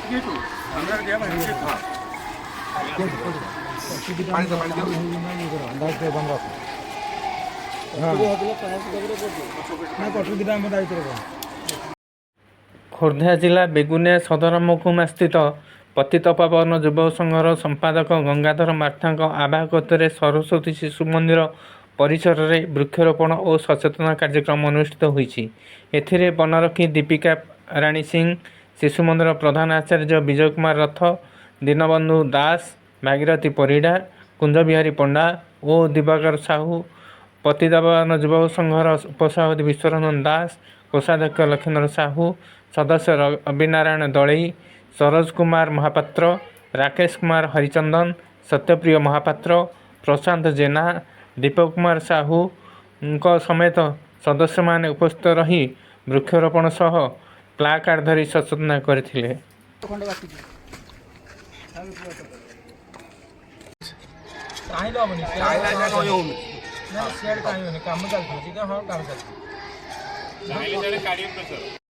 ପାଣି ଦିଅ, ପାଣି ଦିଅ। ଦାୟିତ୍ୱ ବନ୍ଦ ରଖ। ନା, କଟୁରୀ ଦିଟା ଆମ ଦାୟିତ୍ୱରେ କହ। ଖୋର୍ଦ୍ଧା ଜିଲ୍ଲା ବେଗୁନିଆ ସଦର ମହକୁମା ସ୍ଥିତ ପତିତପାବନ ଯୁବକ ସଂଘର ସମ୍ପାଦକ ଗଙ୍ଗାଧର ମାର୍ଥାଙ୍କ ଆବାହକତ୍ୱରେ ସରସ୍ୱତୀ ଶିଶୁ ମନ୍ଦିର ପରିସରରେ ବୃକ୍ଷରୋପଣ ଓ ସଚେତନତା କାର୍ଯ୍ୟକ୍ରମ ଅନୁଷ୍ଠିତ ହୋଇଛି। ଏଥିରେ ବନରକ୍ଷୀ ଦୀପିକା ରାଣୀ ସିଂ, ଶିଶୁ ମନ୍ଦିର ପ୍ରଧାନ ଆଚାର୍ଯ୍ୟ ବିଜୟ କୁମାର ରଥ, ଦୀନବନ୍ଧୁ ଦାସ, ଭାଗୀରଥୀ ପରିଡ଼ା, କୁଞ୍ଜବିହାରୀ ପଣ୍ଡା ଓ ଦିବାକର ସାହୁ, ପତିତପାବନ ଯୁବକ ସଂଘର ଉପସଭାପତି ବିଶ୍ୱରଞ୍ଜନ ଦାସ, କୋଷାଧ୍ୟକ୍ଷ ଲକ୍ଷ୍ମୀଧର ସାହୁ, ସଦସ୍ୟ ରବିନାରାୟଣ ଦଳେଇ, ସରୋଜ କୁମାର ମହାପାତ୍ର, ରାକେଶ କୁମାର ହରିଚନ୍ଦନ, ସତ୍ୟପ୍ରିୟ ମହାପାତ୍ର, ପ୍ରଶାନ୍ତ ଜେନା, ଦୀପକ କୁମାର ସାହୁଙ୍କ ସମେତ ସଦସ୍ୟମାନେ ଉପସ୍ଥିତ ରହି ବୃକ୍ଷରୋପଣ ସହ ପ୍ଲାକାର୍ଡ ଧରି ସଚେତନତା କରିଥିଲେ। ଖଣ୍ଡେ ବାକି। ଚାହିଁଲେ ହବନି। ଚାହିଁଲେ ଆଜ୍ଞା କହି ହଉନି। ନା, ସିଆଡ଼େ ଚାହିଁବନି, କାମ ଚାଲିଥିବ। ହଁ, କାମ ଚାଲିଥିବ। ଚାହିଁଲେ ସିଆଡ଼େ କାଢ଼ିବ ପ୍ରେସର।